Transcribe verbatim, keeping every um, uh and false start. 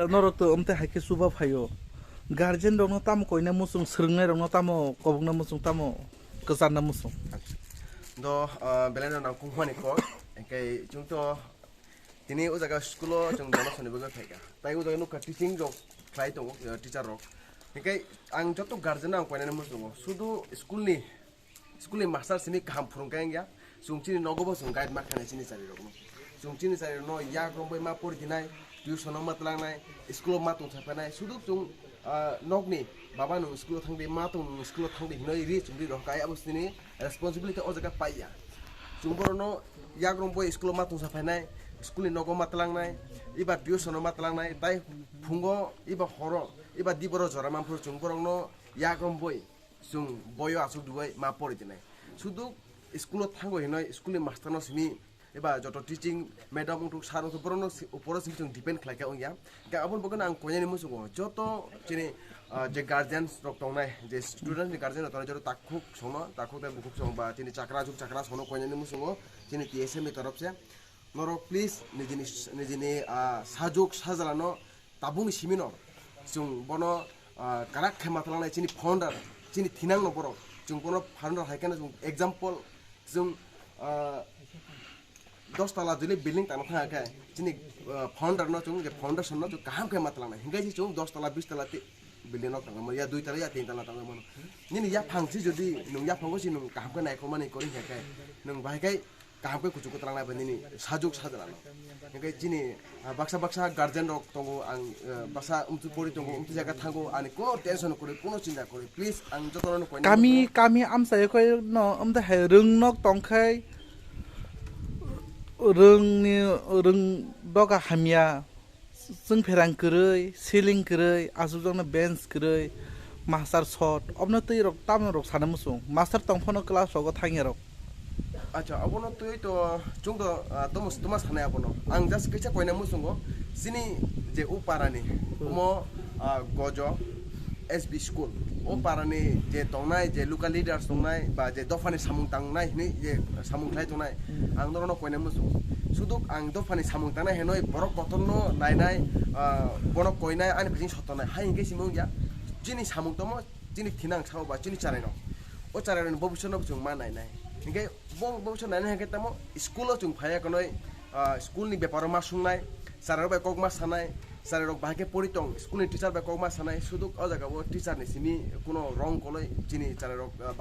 Norok to omte hai khe chuba phaio. Guardian rokno tamo koina muchung, swrwngnai rokno tamo kobokna muchung, tamo kwcharna muchung. Do, ah, belai no nangkukmani kok. Hingke chwng to tini o jaga school o chwng donation ni bagwi phaikha. Tai o jaga nukha teaching rok khlai tongo, ah, teacher rok. Hingke ang joto guardian no ang koinani muchungo. Sudu school ni School ni master simi kaham phwrwngkha wngya, chwng chini nogo bo chwng guide ma khainai chini chari rokno. Chwng chini chari rokno yak romwi ma pori dinai, tuition no ma twlangnai, school o ma tongsa phainai, sudu chwng, ah, nokni baba nwng school o thangdi, ma tong nwng school o thangdi hinwi ri chwng ri rohor kha, abo chini responsibility o jaga paiya. Chwng borokno yak romwi school o ma tongsa phainai, school ni nogo ma twlangnai, iba tuition no ma twlangnai, tai phungo iba horo, iba di boro jora manphuru chwng borokno yak romwi chwng boyo aswk dubai ma pori dinai. Sudu school o thango hinoi school ni master no simi eba joto teaching madam wngthok sir wngthok borokno si-, uporo simi chwng depend khlai khe wngya. Hingke aboni bagwino ang koinani muchungo joto chini, ah, je guardians rok tongnai, je student ni guardian rok tongnai joto takhuk songno, takhuk tei bukhuk song ba chini chakra juk chakra songno koinani muchungo chini T S M ni torop se. Norok please nijini, nijini, ah, sajuk sajalano tabukni simino chwng bono, ah, karak khe matwlangnai chini founder, chini thinangno borok. Chwng bono founder hai kheno chwng example chwng, ah, dos tala juli building tangna thang khe chini, ah, founder no chwng je foundation no chwng kaham khe matwlangnai. Hinkhe se chwng dos tala, bis tala ti building nok tangma ya dui tala ya tin tala tangma mano. Nini yaphang si jodi nwng yaphango si nwng kaham khe naikhomani kori khe khe nwng bahai khe kaham khe kuchuk kwtwlang lai bai nini sajuk sajla no. Hingke chini, ah, baksa baksa guardian rok tongo, ang, eh, baksa umtu pori tongo, umtu jaga thango, ani kuno tension kwrwi, kuno chinta kwrwi. Please, ang joto no koinani kami, muchungo. Kami amchai koi no, amda hai rwng nok tongkhai, rwng ni, rwng doga hamya. Chwng pherang kwrwi, ceiling kwrwi, aswkjakno bench kwrwi, master short, obwno twi rok tamno rok sana muchung. Master tong phano class rogo thangya rok. Acha, obono twi to chwng to, ah, tomo, toma sanai abono. Ang just kaisa koina muchungo, chini je o parani, hmm, omo, ah, Gojo, S B school. O parani je tongnai, je local leaders tongnai, ba je dophani samung tangnai hinwi je samung khlai tongnai, hmm, ang norokno koinai muchung. Suduk ang dophani samung tangnai hinwi borok kotorno nainai, ah, bono koinai ani bising sotonai. Hai hinkhe simi wngya, chini samung tongmo, chini thinang sao ba chini charairok. O charairokni bobiswrokno chwng ma nainai. Hinkhe bo bobiswr nainai hinkhe tamo school-o chwng phaiya konoi, ah, school-ni beparo ma sungnai, charairok bai kok ma sanai, charairok bahai khe pori tong, school ni teacher bai kok ma sanai, suduk o jaga o teacher ni simi kuno rong koloi chini charairok, ah,